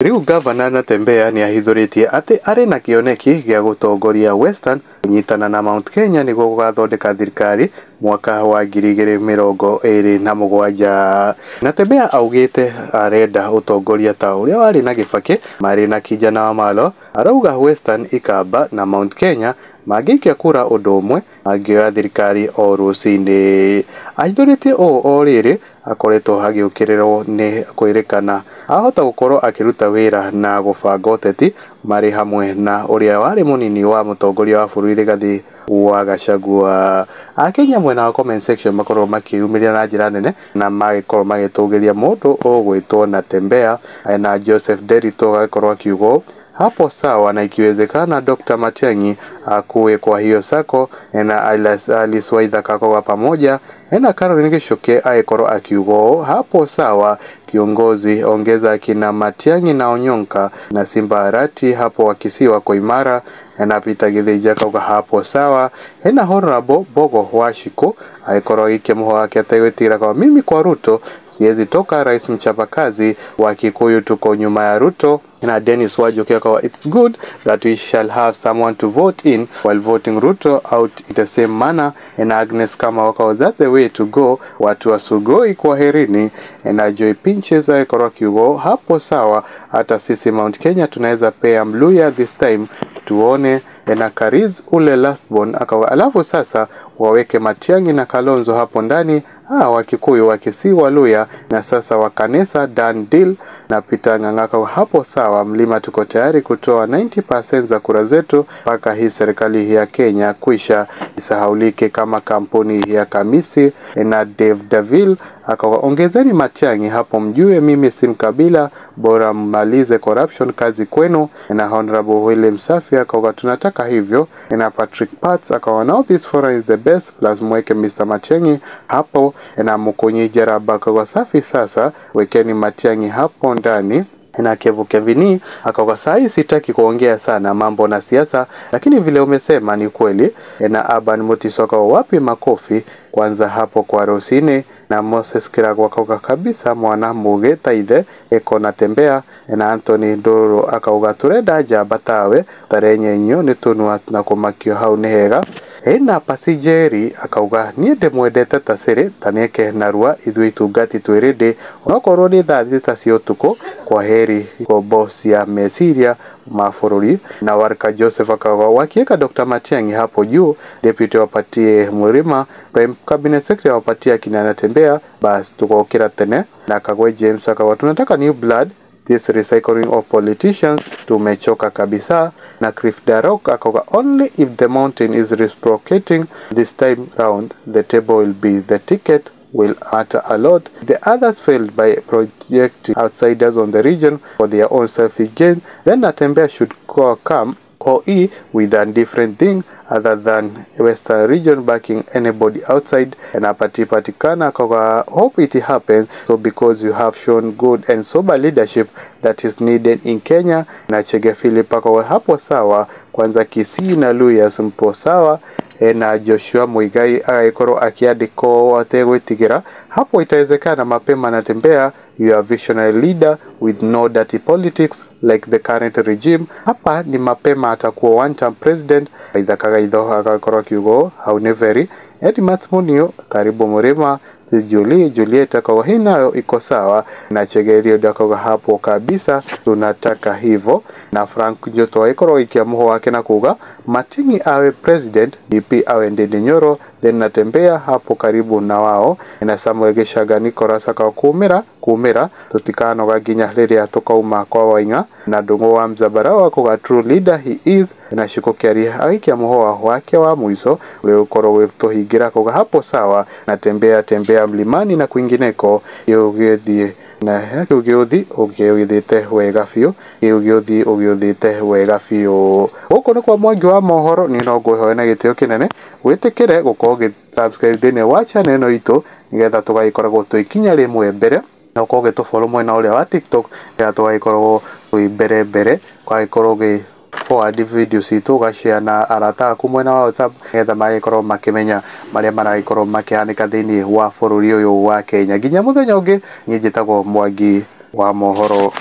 Rĩu Gavana Natembeya nĩahithũrĩtie atĩ arĩ na kĩoneki gĩa gũtongoria Western kũnyitana na Mount Kenya nĩguo gũgathondeka thirikari mwaka wa 2027. Natembeya augĩte arenda ũtongoria ta ũrĩa warĩ na Kibaki marĩ na Kijana Wamalwa. Arauga Western, Ikamba na Mount Kenya mangĩikia kura ũndũ ũmwe mangĩoya thirikari o rũcinĩ. Ahithũrĩtie ũũ o rĩrĩ akoretwo agĩũkĩrĩrwo nĩ kwĩrĩkana ahota gũkorwo akĩruta wĩra na gũbanga ũteti marĩ hamwe na ũrĩa warĩ mũnini wa mũtongoria wa bũrũri Rigathi wa Gachagua. Akenya mwena wa comment section makorwo makĩyumĩria na njĩra nene na magĩkorwo magĩtũgĩria mũndũ ũgwĩtwo Natembeya. Na Joseph Derito agĩkorwo akiuga hapo sawa, na ikiwezekana Dr. Matiang'i akuwe kwa hiyo sako. Na Alice Waithaka kwa pamoja na Caroline Gichuki agĩkorwo akiuga hapo sawa, kiongozi ongeza akina Matiang'i na Onyonka na Simba Arati hapo wakisiwa kwa imara. Na Peter Githinji akauga hapo sawa. Na Honorable Bogo Washiko agĩkorwo agĩikia mũhwa wake ategwĩtigĩra kwa mimi kwa Ruto siwezi toka, rais mchapakazi wa Kikuyu tuko nyuma ya Ruto. Na Dennis Wajoki akawa it's good that we shall have someone to vote in while voting Ruto out in the same manner. Na Agnes Kama wakawa that's the way to go, watu wa Sugoi kwaherini. Na Joy Pinches agĩkorwo akiuga hapo sawa, hata sisi Mount Kenya tunaweza pea Mluya this time tuone. Na Kariz ule lastborn akawa alafu sasa waweke Matiang'i na Kalonzo hapo ndani, Wakikuyu Wakisii Waluya na sasa wakanesa done deal. Na Peter Ng'ang'a hapo sawa, mlima tuko tayari kutoa 90% za kura zetu mpaka hii serikali ya Kenya kuisha isahaulike kama kampuni ya Kamisi. Na Dave Davil akawa ongezeni Matiang'i hapo, mjue mimi si mkabila, bora mmalize corruption, kazi kwenu. Na Honorable William Safi akawa tunataka hivyo. Na Patrick Pats akawa now this forum is the best, plus mweke Mr. Matiang'i hapo. Na Mukunyi Jaraba akawa safi, sasa wekeni Matiang'i hapo ndani. Na Kevu Kevini akawa sahi sitaki kuongea sana mambo na siasa, lakini vile umesema ni kweli. Na Aban Mutiso akawa wapi makofi kwanza hapo kwa Rosine. Na Moses Kiragwa akauga kabisa mwana muge taithe eko Natembeya. Na Anthony Nduru akauga turenda njamba tawe tarenyenyo nĩ tũnua na kũmakio hau nĩ hega. Na Pasijeri akauga niĩ ndĩmwendete ta Siri ta nĩeke narua ithuĩ itungati twĩ rĩndĩ onokorwo nĩ thaa thita cia ũtukũ, kwa heri ngombo cia meciria ma bũrũri. Na Warka Joseph akauga wakiweka Dr. Matiang'i hapo juu, deputy wapatie Murima, prime cabinet secretary wapatie akina Natembeya, bas tukokira tene. Na Kagwe James akauga tunataka new blood, this recycling of politicians tumechoka kabisa. Na Cliff Darok akauga only if the mountain is reciprocating this time round, the table will be the ticket will matter a lot. The others failed by projecting outsiders on the region for their own selfish gain. Then Natembeya should come co-e with a different thing other than Western region backing anybody outside. And apatipatikana akauga hope it happens so because you have shown good and sober leadership that is needed in Kenya. Na Chege Philip akauga hapo sawa, kwanza Kisii na Luya mpo sawa. Na Joshua Muigai agĩkorwo akĩandĩkwo ategwĩtigĩra hapo itawezekana mapema Natembeya, you are visionary leader with no dirty politics like the current regime. Hapa ni mapema atakuwa one term president. Aitha Kagaitho agakorwo akiuga hau nĩ very. Edmat Munio karibu Murima Julie Juliet akawa hii nayo iko sawa. Na Chegerio akauga hapo kabisa tunataka hivyo. Na Frank Njoto aikorwo ikia muho wake na kuga Matiang'i awe president, DP awe Ndindi Nyoro, then Natembeya hapo karibu na wao. Na Samuel Gichaga Nicholas akawa kumira kumira tutikanoga nginya rĩrĩa tukauma kwa Waing'a. Na Ndung'u wa Mzabarau akauga true leader he is. Na Shiko Kiaria agĩikia mũhũa wake wa mũico ũrĩa ũkorwo ũgĩtũhingĩra akauga hapo sawa, Natembeya tembea mlimani na kwingineko gĩũgĩthiĩ na gĩũgĩũthi ũgĩũthĩte wega biũ, gĩũgĩũthi ũgĩũthĩte wega biũ. Gũkũ nĩ kwa Mwangi wa mohoro, niĩ no ngwĩhoe na gĩtĩo kĩnene wĩtĩkĩre gũkorwo ũgĩ subscribe thĩinĩ wa channel ĩno itũ nĩgetha tũgagĩkoragwo twĩ ikinya rĩmwe mbere, na ũkorwo ũgĩtũfollow mwena ũrĩa wa TikTok nĩgetha tũgagĩkoragwo twĩ mbere mbere, ũgagĩkorwo ũgĩ forward video citũ ũgashare na arata aku mwena wa WhatsApp nĩgetha magĩkorwo makĩmenya marĩa maragĩkorwo makĩhanĩka thĩinĩ wa bũrũri ũyũ wa Kenya. Nginya mũthenya ũngĩ, niĩ njĩtagwo Mwangi wa mohoro.